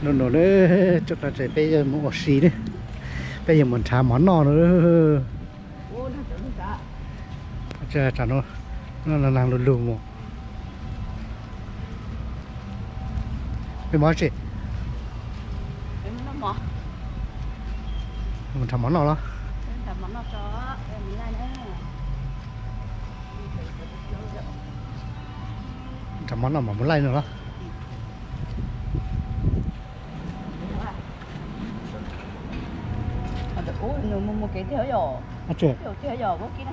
Nub nua, tsoom no ces peb yuav mus ua si ne, peb yuav mus nrhav mov noj no. Tsam no nag lug lug mus. Peb mus tsi? Mus nrhav mov noj los? Nrhav mov noj mam mus laij no los? Nws mus mus kev tiag yom. Tiag yom, ua kib na.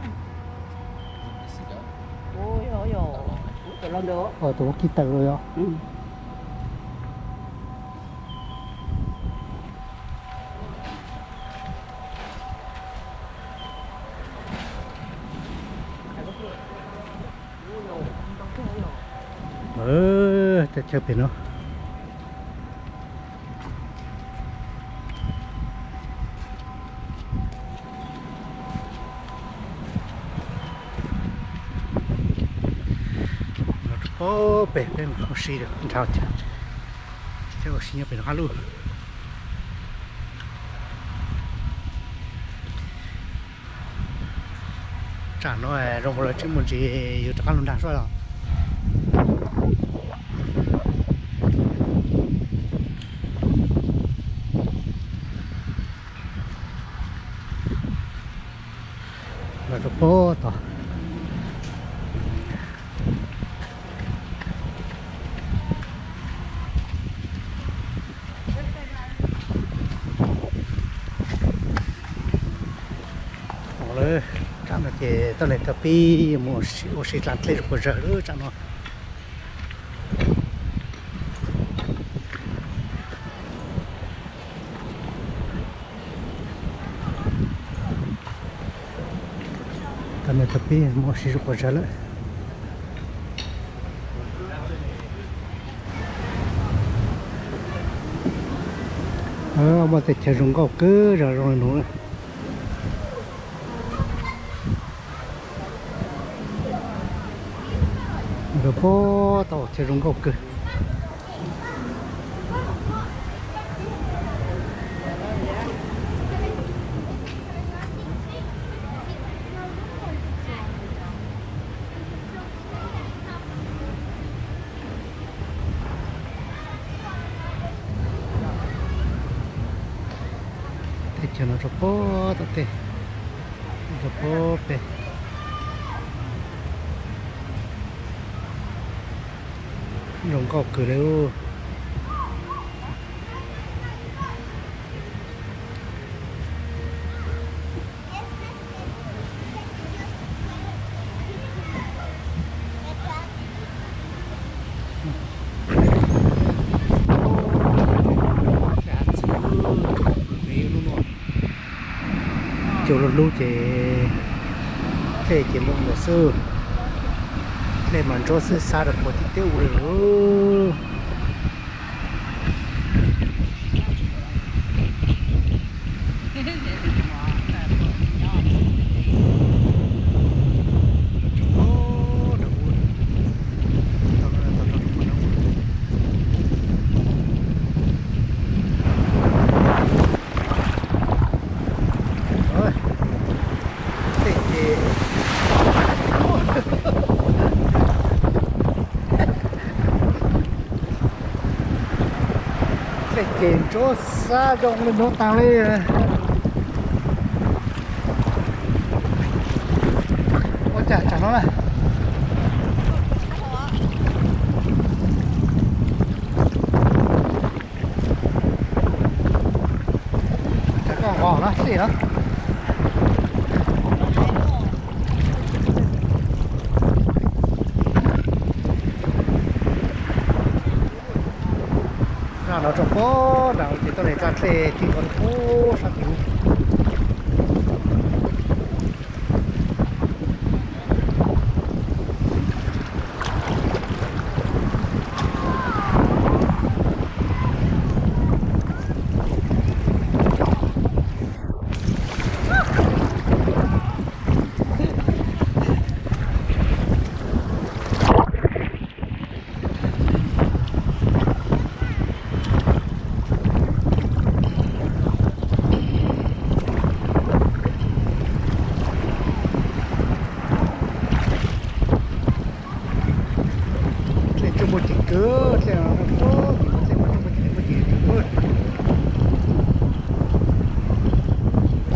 Tus ua kib tawm los yom. Tej chaw pem no. Los rau pem peb mus ua si nrhav chaw, chaw ua si nyob pem no qab lug. Tsam no zoo nkaus lawv tsis muaj ntsis, yuav rov qab lug nrag soj los. Los rau pem tod. Lawm, tsam no ces tuaj neeg tau pib mus ua si dlaa dlej rau puas zawg lawm tsam no. Tuaj neeg tau pib mus ua si rau puas zawg lawm. Muaj tej chaw zoo nkauj kawg zog zoo li no. Rau pem tod chaw zoo nkauj kawg. Teb chaws no rau pem tod tej, rau pem pem. Zoo nkauj kawg li. Cua lub lub ces dlej ces moo ntawd xwb, dlej mas ntsuab xwb, xab rau puag tim teb ua li lawm. Dlej ces, dlej ces ntsuab xab zoo li hnub taag li. Ua cas tsam no na. Tsam koj nqos no xij no. Zaj no rau pem nram ces tuaj neeg tsa dlej ti nkaus rau pem sab tid. Kwv dlej no, kwv dlej mas rau puag tim, puag tim,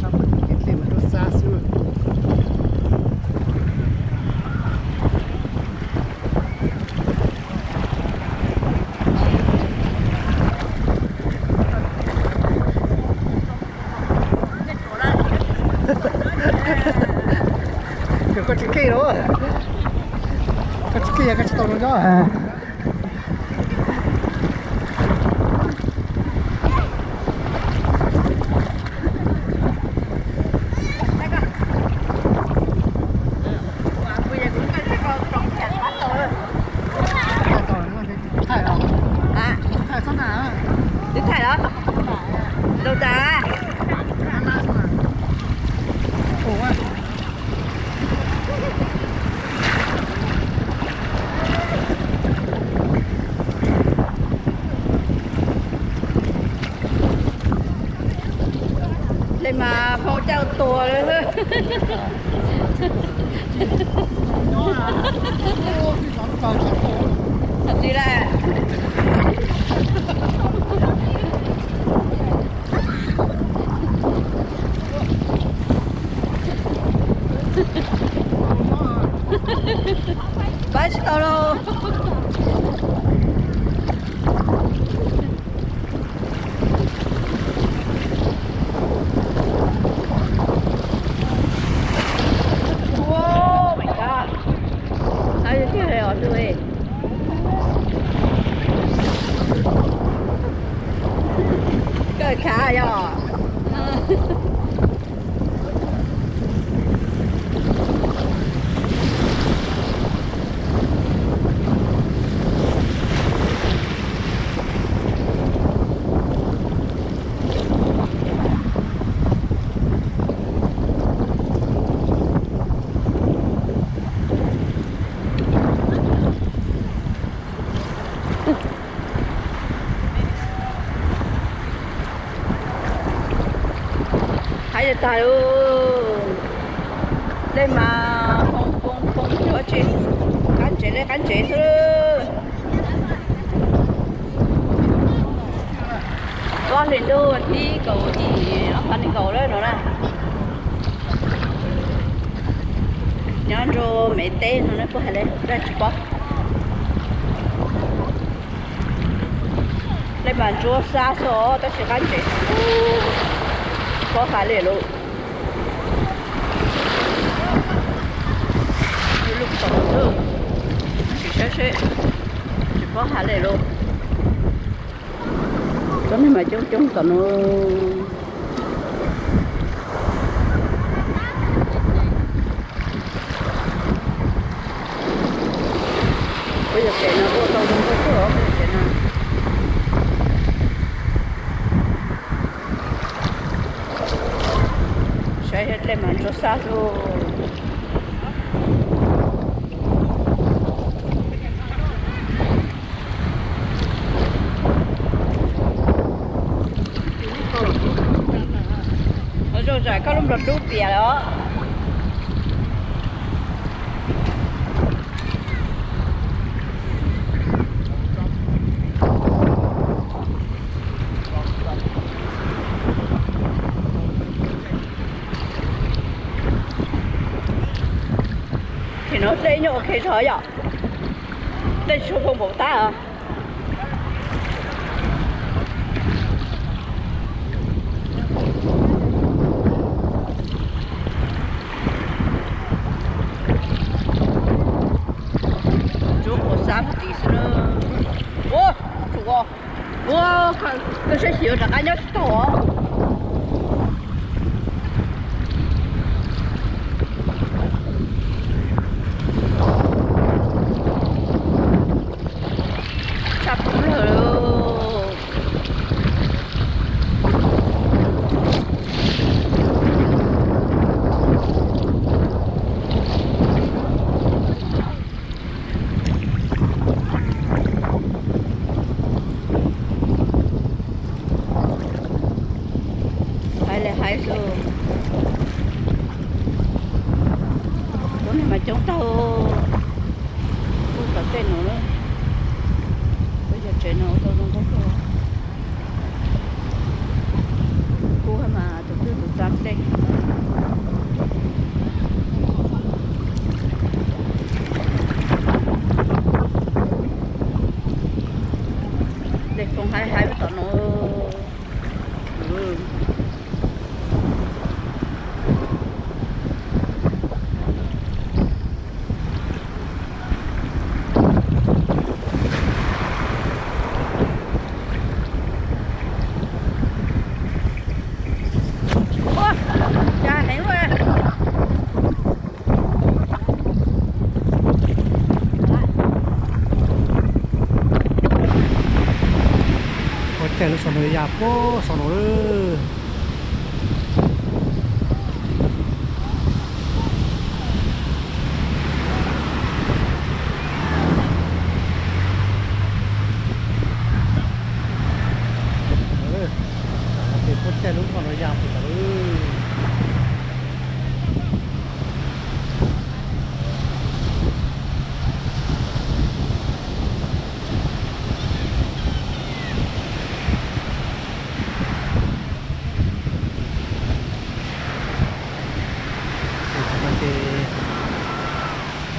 sab puag tim kev dlej mas rau xa xwb. Koj tsis keej los, koj tsis keej koj tsis tau zoo nyob. Twb thaij los? Ntau tas. Dlej mas phau caj tuag li. Li lawm. Pab tsis tau lauj. Ua, my God. Hab tiag os tus. Kawg khav yog. Hais tag lawm, dlej mas poob poob poob cuag tsi, qab ntsev dlej qab ntsev xwb. Ob hlis ntuj thib kaum yim ob phav nees nkaum lawm no na. Nyob nrug Mev teb no ne puab has le dlaab tsi paub. Dlej mas ntsuab xab xwb os, tab sis qab ntsev, paub has le lug. Lub tom xwb, tsis saib seb, tsis paub has le lug. Cov neeg mas coob coob tom no. Puab yog pem no ua tau zoo nkauj kawg os, puab yog pem no. Saib dlej mas ntsuab xab xwb. Ua zoo zam koj lub nplog dub piam lawm os. Tim no dlej nyuaj ok zog yom, dlej tsis tshua phoo npaum tab. Ntsuab quas xab puag tim xwb na. Ua, tsum os. Ua, koj saib xyuas rov qab nyob tsis tau os. Tshaj plaws. Hais li hais xwb, cov neeg mas coob tag, kuj tom tej no na. Tsev no ua tau zoo nkauj kawg. Kub mas tus twg tus tsa dej. Dej foob haib haib tom no. Ua, ya heev ua. Ua caij lub saum no ya puag saum no lawm. Ces puag caij lub no ya puag tom lawm.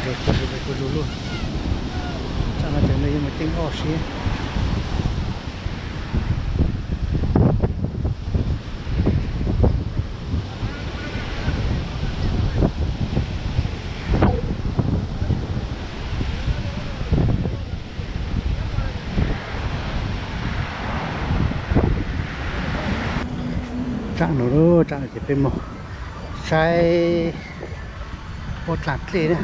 Ces ntsuas ntsuas zus zus luaj. Tsam no ces nws yuav mus ceeb oj siab. Tsam no, tsam no ces peb mus saib huab dlaag dlej na.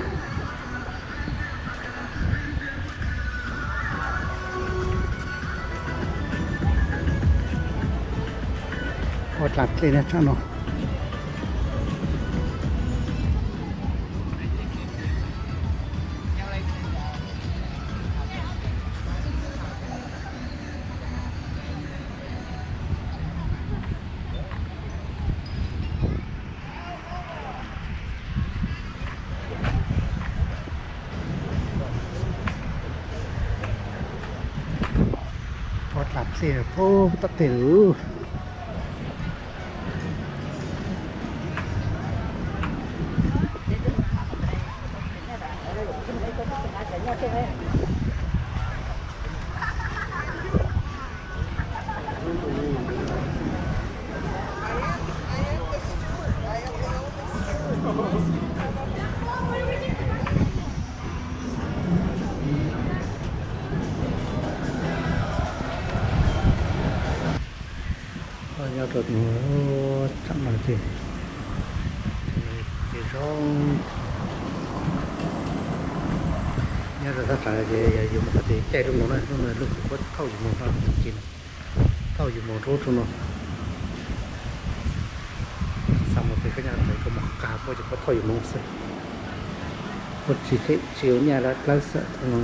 Huab dlaag dlej na tsam no. Huab dlaag dlej puag tom tej lawm. Nyob rau tsam no ces, ces zoo. Nyob rau thaj tsam no ces yog yus mus qhov twg caij lub no na, lub no lub kuv puab thauj yus mus no, ces thauj yus mus rau ub rau no. Tsis xav mus pem koj nyob ntawd, koj mus qab puab ces puab thauj yus mus xwb. Puab tsis hem tsis ua nyaj dab dlawb xwb no.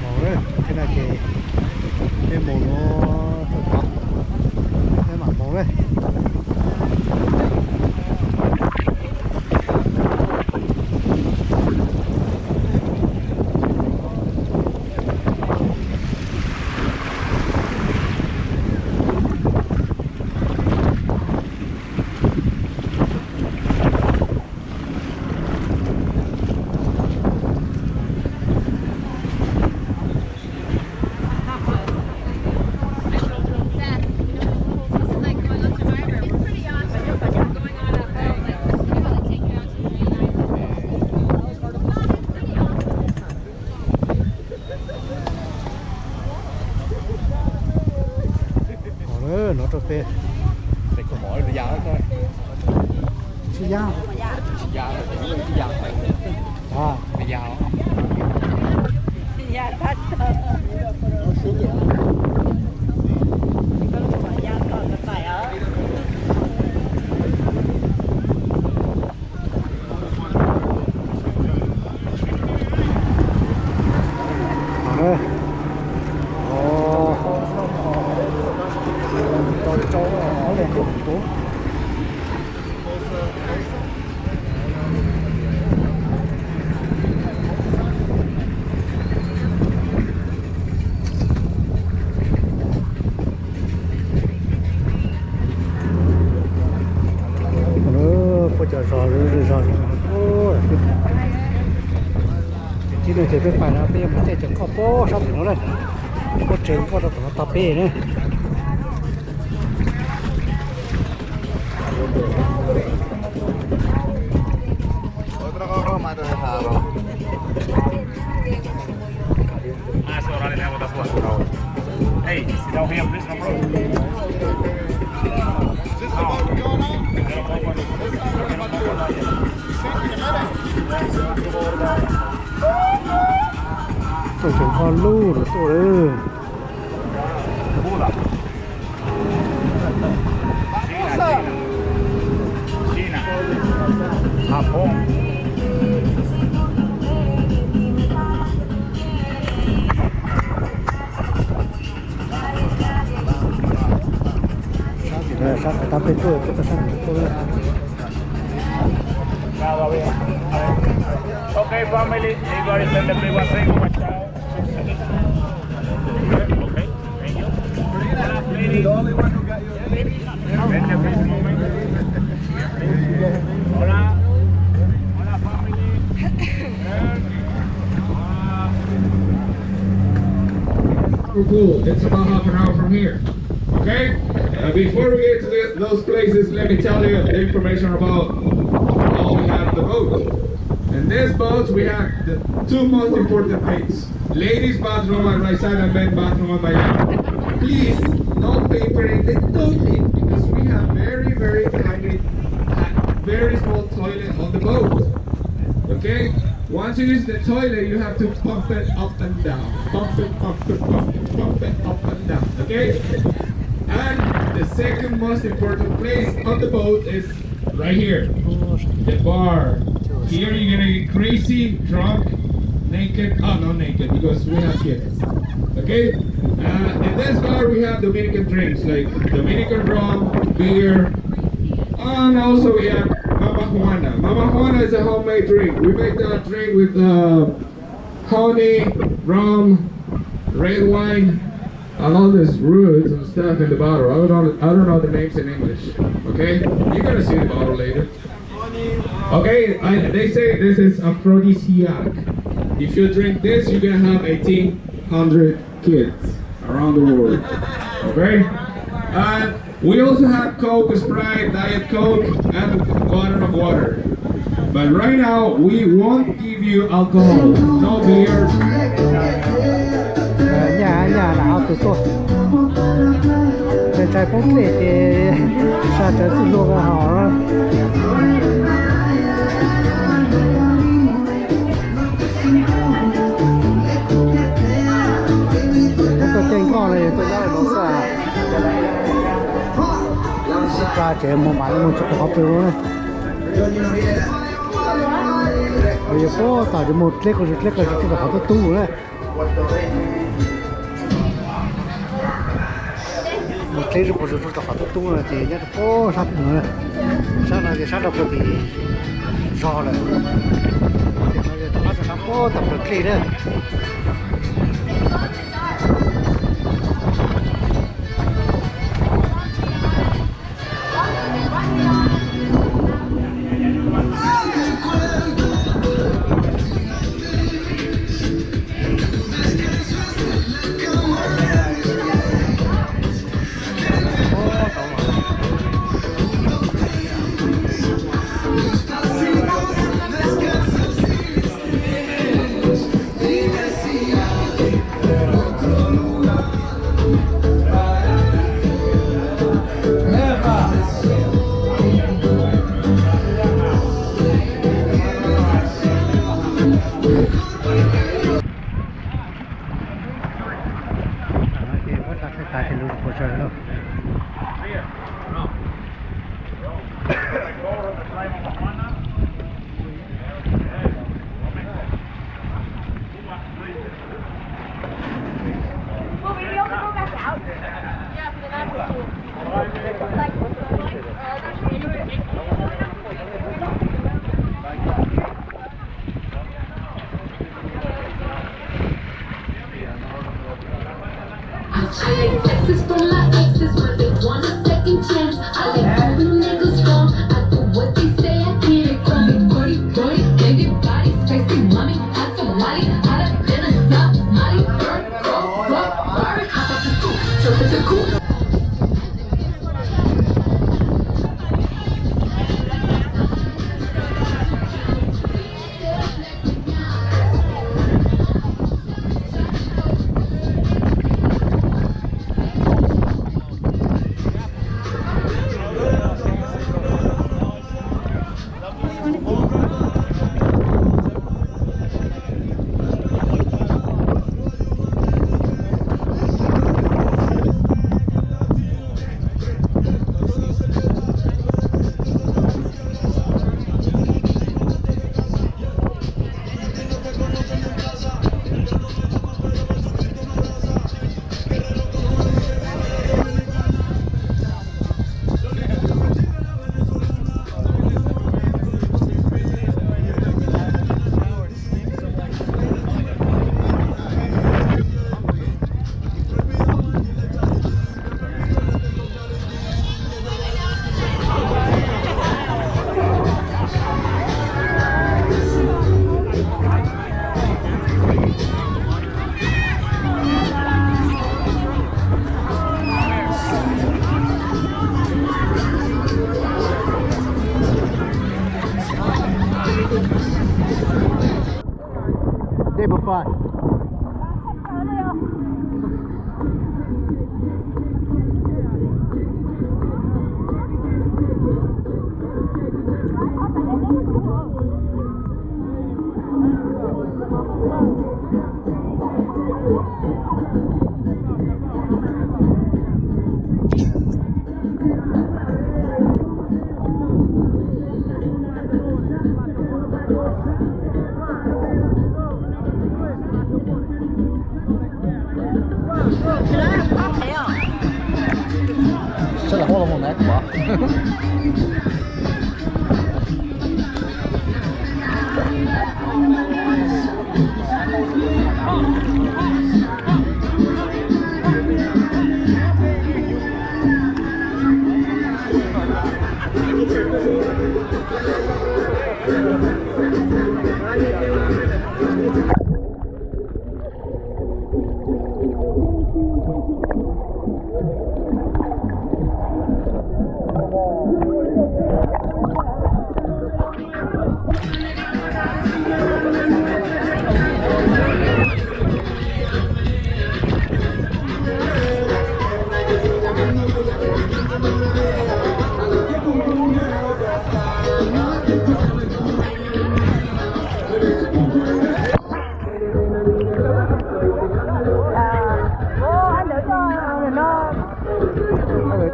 Mus lawm, thiab no ces peb mus no, peb mam mus lawm. Hnov rau peb tsis ya, tsis ya, Puab cov zos, zos, tib neeg ces peb pais no peb yuav mus caij cov nkoj puag sab tim no na, puab tsev nkoj rau tom no tog peb na. Tuaj tseem ho lub lawm tuaj lawm. Sab tim no, sab qhov tau peb tuaj, tuaj sab tim no tuaj. Okay, family, everybody stand up, everyone say, "Watch out." Okay, thank you. Hola. Hola, family. Cool. It's about half an hour from here. Okay? Uh, before we get to the, those places, let me tell you the information about how we have the boat. In this boat, we have the two most important things. Ladies bathroom on my right side and men bathroom on my left. Please, no papering the toilet because we have very, very tiny, uh, very small toilet on the boat. Okay? Once you use the toilet, you have to pump it up and down. Pump it, pump it, pump it, pump it up and down. Okay? And the second most important place on the boat is right here, the bar. Here you're gonna get crazy, drunk, naked. Oh, not naked because we have kids. Okay? Uh, in this bar we have Dominican drinks like Dominican rum, beer, and also we have Mama Juana. Mama Juana is a homemade drink. We make that drink with uh, honey, rum, red wine, and all these roots and stuff in the bottle. I don't know, I don't know the names in English. Okay? You're gonna see the bottle later. Okay, I, they say this is aphrodisiac. If you drink this, you're gonna have eighteen hundred kids around the world. Okay? And we also have Coke, Sprite, Diet Coke, and bottle of water. But right now, we won't give you alcohol. No beer. Nyaj, nyaj, lam ob tug tuaj. Ntshai poob dlej ces saj tsawv txwj luag haus. Tuaj caij nkoj los yog tuaj nyob no xwb. Sib pab tsev mus mam li mus txog qhov pw na. Yog puag tom ces mus dleb qhov dleb qhov tub tub tom qhov tub tub na. Mus dleb qhov tub tub tom qhov tub tub no ces nyob rau puag sab tim no. Sab no ces sab rau puag tim zog lawm. Tim no ces rov qab rau sab puag tom plawv dlej na. I like texts from my exes when they want a second chance. I like proving niggas wrong. I do what they say I can. They call me Cardi, Cardi, baby body, spicy mommy. I took Molly out of dinner, stop Molly, burn, burn, burn, burn. Hop out the scoop, jump in the coop. Day before. Sab laj huab los mus na kuv.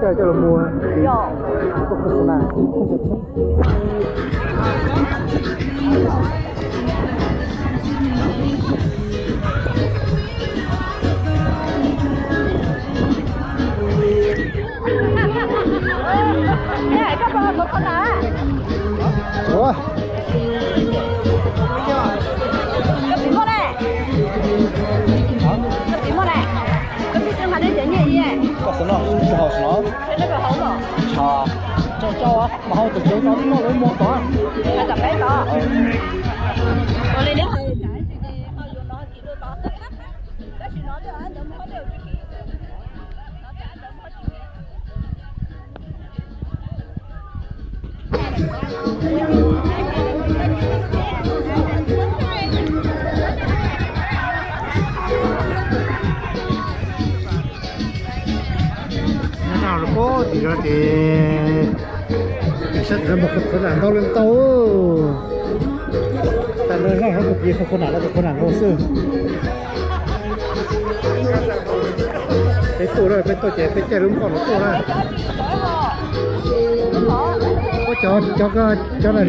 Coj los mus. Ua, koj txiv muaj ne, koj txiv muaj ne, koj txiv tsis nqa neb cov nyiaj i. Koj xav noj, koj haus xav noj. Tso, tso, mas haus tawm cawv tod, noj lawv muag tod. Tawm peb tod. Ua li neb haus tawm tod, tsis tau yuav nov tsis dua tod. Tab sis nov tej av ntawd muag dej tsis kim. Nyob rau lub pob tim no ces, tim sab tim no mas qhov nam ntau li ntau. Tag nrho zaj hauv kuv ces qhov nam los qhov nam ntau xwb. Peb tuaj na, peb tuaj ces peb caij lub nkoj los tuaj na. Puab cov, cov, cov na,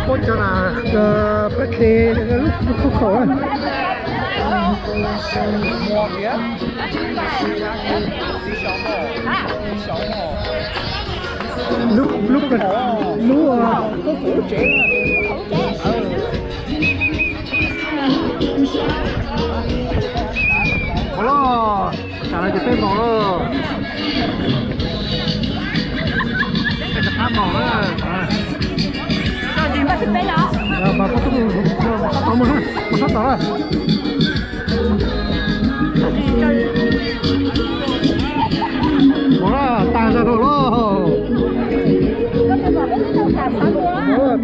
puab cov na, peb tes lub khauj khaum na. Lub, lub, lub, ua los, tsam no ces peb npaum lawm. Peb rov qab npaum lawm. Mas peb tub mus sab tod na, mus sab tod na. Ua, tag zog rau lawm.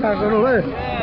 Tag zog rau lawm.